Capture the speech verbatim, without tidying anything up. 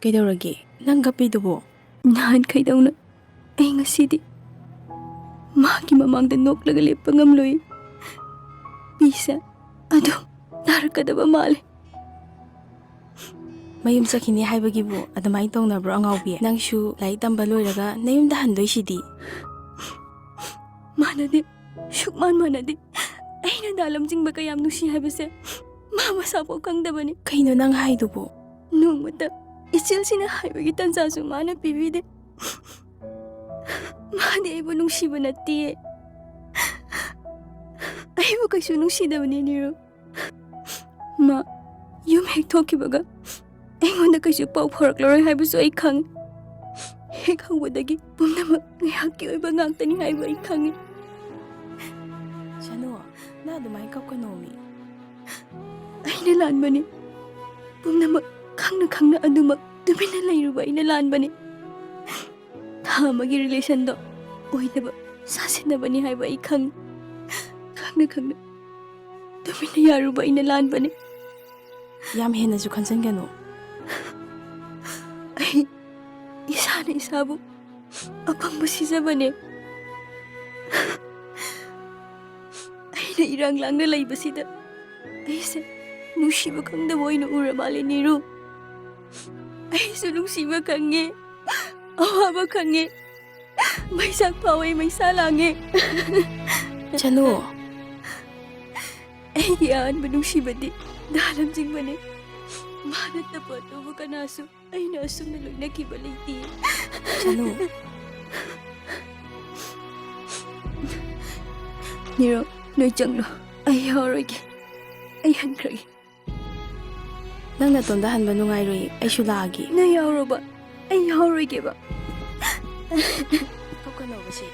ꯀꯩꯗꯧꯔꯒꯦ? ꯅꯪ ꯀꯞꯄꯤꯗꯨꯕꯣ? ꯅꯍꯥꯟꯈꯩꯗꯧꯅ ꯑꯩ ꯉꯁꯤꯗꯤ ꯃꯥꯒꯤ ꯃꯃꯥꯡꯗ ꯅꯣꯛꯂꯒ ꯂꯦꯞꯄ ꯉꯝꯂꯣꯏ꯫ ꯄꯤꯁꯦ ꯑꯗꯨꯝ ꯅꯥꯔꯛꯀꯗꯕ ꯃꯥꯜꯂꯦ꯫ ꯃꯌꯨꯝ ꯆꯠꯈꯤꯅꯤ ꯍꯥꯏꯕꯒꯤꯕꯨ ꯑꯗꯨꯃꯥꯏꯅ ꯇꯧꯅꯕ꯭ꯔꯣ, ꯑꯉꯥꯎꯕꯤ? ꯅꯪꯁꯨ ꯂꯥꯏꯔꯤꯛ ꯇꯝꯕ ꯂꯣꯏꯔꯒ ꯅꯌꯨꯝꯗ ꯍꯟꯗꯣꯏꯁꯤꯗꯤ꯫ ꯃꯥꯟꯅꯗꯦ, ꯁꯨꯛꯃꯥꯟ ꯃꯥꯟꯅꯗꯦ꯫ ꯑꯩꯅ ꯗꯥ ꯂꯝꯖꯤꯡꯕ ꯀꯌꯥꯝ ꯅꯨꯡꯁꯤ ꯍꯥꯏꯕꯁꯦ ꯃꯥ ꯃꯁꯥꯐꯥꯎ ꯈꯪꯗꯕꯅꯤ꯫ ꯀꯩꯅꯣ ꯅꯪ ꯍꯥꯏꯗꯨꯕꯨ? ꯅꯣꯡꯃꯇ ꯏꯆꯦꯜꯁꯤꯅ ꯍꯥꯏꯕꯒꯤ ꯇꯟꯖꯥꯁꯨ ꯃꯥꯅ ꯄꯤꯕꯤꯗꯦ꯫ ꯃꯥꯗꯤ ꯑꯩꯕꯨ ꯅꯨꯡꯁꯤꯕ ꯅꯠꯇꯤꯌꯦ꯫ ꯑꯩꯕꯨ ꯀꯩꯁꯨ ꯅꯨꯡꯁꯤꯗꯕꯅꯤ, ꯅꯤꯔꯨ꯫ ꯃꯥ ꯌꯨꯝ ꯍꯦꯛ ꯊꯣꯛꯈꯤꯕꯒ ꯑꯩꯉꯣꯟꯗ ꯀꯩꯁꯨ ꯄꯥꯎ ꯐꯥꯎꯔꯛꯂꯔꯣꯏ ꯍꯥꯏꯕꯁꯨ ꯑꯩ ꯈꯪꯉꯤ꯫ ꯍꯦꯛ ꯍꯧꯕꯗꯒꯤ ꯄꯨꯝꯅꯃꯛ ꯉꯥꯏꯍꯥꯛꯀꯤ ꯑꯣꯏꯕ ꯉꯥꯛꯇꯅꯤ ꯍꯥꯏꯕ ꯑꯩ ꯈꯪꯉꯤ꯫ ꯁꯅꯨ, ꯅꯪ ꯑꯗꯨꯃꯥꯏꯅ ꯀꯞꯀꯅꯣꯃꯤ꯫ ꯑꯩꯅ ꯂꯥꯟꯕꯅꯤ꯫ ꯄꯨꯝꯅꯃꯛ ꯈꯪꯅ ꯈꯪꯅ ꯑꯗꯨꯃꯛ ꯇꯨꯃꯤꯟꯅ ꯂꯩꯔꯨꯕ ꯑꯩꯅ ꯂꯥꯟꯕꯅꯤ꯫ ꯊꯥ ꯑꯃꯒꯤ ꯔꯤꯂꯦꯁꯟꯗꯣ ꯑꯣꯏꯗꯕ ꯁꯥꯁꯤꯟꯅꯕꯅꯤ ꯍꯥꯏꯕ ꯑꯩ ꯈꯪꯉꯤ꯫ ꯈꯪꯅ ꯈꯪꯅ ꯇꯨꯃꯤꯟꯅ ꯌꯥꯔꯨꯕ ꯑꯩꯅ ꯂꯥꯟꯕꯅꯤ꯫ ꯌꯥꯝ ꯍꯦꯟꯅꯁꯨ ꯈꯟꯖꯟꯒꯅꯨ꯫ ꯑꯩ ꯏꯁꯥꯅ ꯏꯁꯥꯕꯨ ꯑꯄꯪꯕ ꯁꯤꯖꯕꯅꯦ꯫ ꯑꯩꯅ ꯏꯔꯥꯡ ꯂꯥꯡꯅ ꯂꯩꯕꯁꯤꯗ ꯑꯩꯁꯦ ꯅꯨꯡꯁꯤꯕ ꯈꯪꯗꯕ ꯑꯣꯏꯅ ꯎꯔ ꯃꯥꯜꯂꯦ, ꯅꯤꯔꯨ꯫ ꯑꯩꯁꯨ ꯅꯨꯡꯁꯤꯕ ꯈꯪꯉꯦ, ꯑꯋꯥꯕ ꯈꯪꯉꯦ, ꯃꯩꯁꯥꯛ ꯐꯥꯎꯋꯦ, ꯃꯩꯁꯥ ꯂꯥꯡꯉꯦ꯫ ꯆꯅꯨ꯫ ꯑꯩꯒꯤ ꯑꯍꯥꯟꯕ ꯅꯨꯡꯁꯤꯕꯗꯤ ꯗꯥ ꯂꯝꯖꯤꯡꯕꯅꯦ꯫ ꯃꯥ ꯅꯠꯇꯕ ꯑꯇꯣꯞꯄ ꯀꯅꯥꯁꯨ ꯑꯩꯅ ꯑꯁꯨꯝꯅ ꯂꯣꯏꯅꯈꯤꯕ ꯂꯩꯇꯦ꯫ ꯆꯅꯨ꯫ ꯅꯤꯔꯨ, ꯅꯣꯏ ꯆꯪꯂꯣ꯫ ꯑꯩ ꯌꯥꯎꯔꯣꯏꯒꯦ꯫ ꯑꯩ ꯍꯟꯈ꯭ꯔꯒꯦ꯫ ꯅꯪ ꯅꯇꯣꯝꯗ ꯍꯟꯕ ꯅꯨꯡꯉꯥꯏꯔꯣꯏ, ꯑꯩꯁꯨ ꯂꯥꯛꯑꯒꯦ꯫ ꯅꯣꯏ ꯌꯥꯎꯔꯣꯕ, ꯑꯩ ꯌꯥꯎꯔꯣꯏꯒꯦꯕ꯫ ꯀꯞꯀꯅꯣꯕ ꯁꯤ꯫